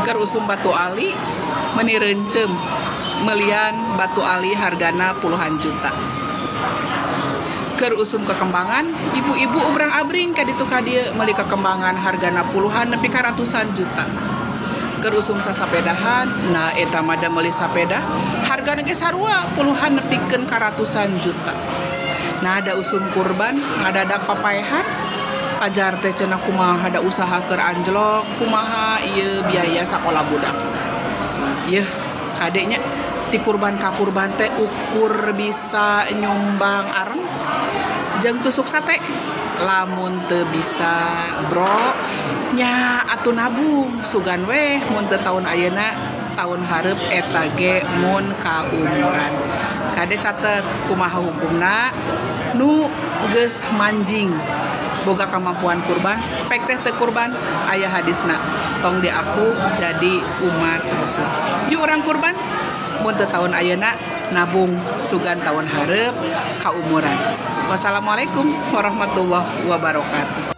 Keur usum batu ali meuni reuncem melian batu ali hargana puluhan juta. Keur usum kekembangan, ibu-ibu ubrang-abring ka ditu ka dieu meuli kekembangan hargana puluhan nepi ka ratusan juta. Keur usum sasapedahan, nah eta mah da meuli sapeda hargana ge sarua puluhan nepikeun ka ratusan juta. Nah ada usum kurban ngadadak papaehan pajar teh cenah kumaha da usaha keur anjlok, kumaha ieu biaya sakola budak. Yeuh, kadenya ti kurban ka kurban teh ukur bisa nyumbang areng jeung tusuk sate. Lamun teu bisa bro nya atuh nabung sugan weh mun teu taun ayeuna taun hareup eta ge mun kaumuran. Kade catet kumaha hukumna nu geus manjing boga kemampuan kurban pek teh teu kurban aya hadisna tong diaku jadi umat Rasul. Yuk urang kurban mun teu taun ayeuna nabung sugan taun hareup kaumuran. Wassalamualaikum warahmatullahi wabarakatuh.